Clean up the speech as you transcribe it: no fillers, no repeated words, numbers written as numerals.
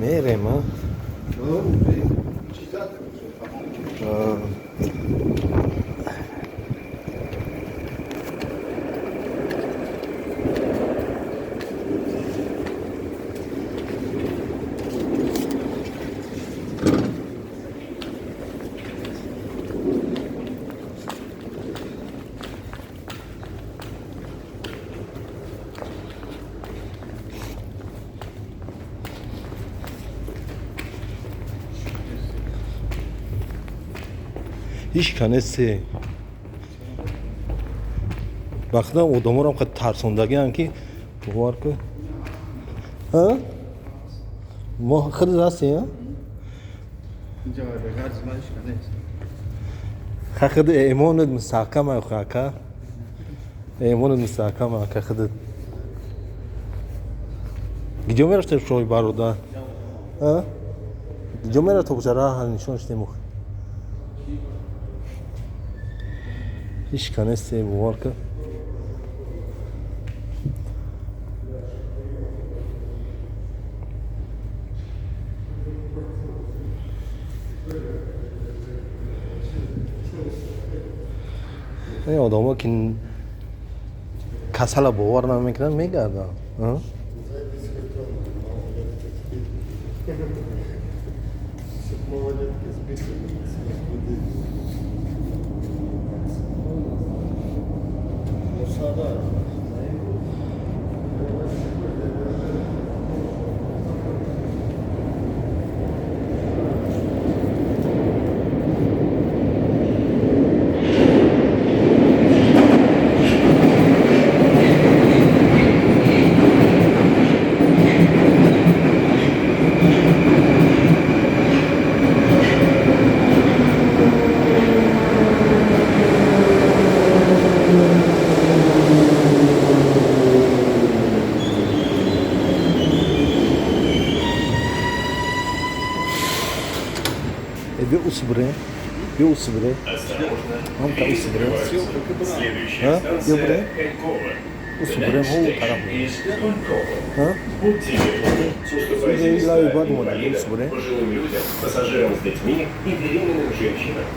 Мерем, а? Ҳеч канесе. Вақта одаморам қад тарсондагиам, ки бовар кун. Мо худ ҳастем. Хахид эмонат мустаҳкам, ака, эмонат мустаҳкам, ака. Худат гиҷо мерафтем, шои бародар, гиҷо мерафтем? Раҳ нишон шудем. Ҳеч канесте, бовар кун. Ин одамо, ки касала бовар намекунанд, мегарданд. Бё усбре, бё усбре. Ҳамта усбре. Следующая станция Конькова. Усбре ҳо тараф. Будьте вежливы, уступайте места инвалидам, пожилым людям, пассажирам с детьми и беременным женщинам.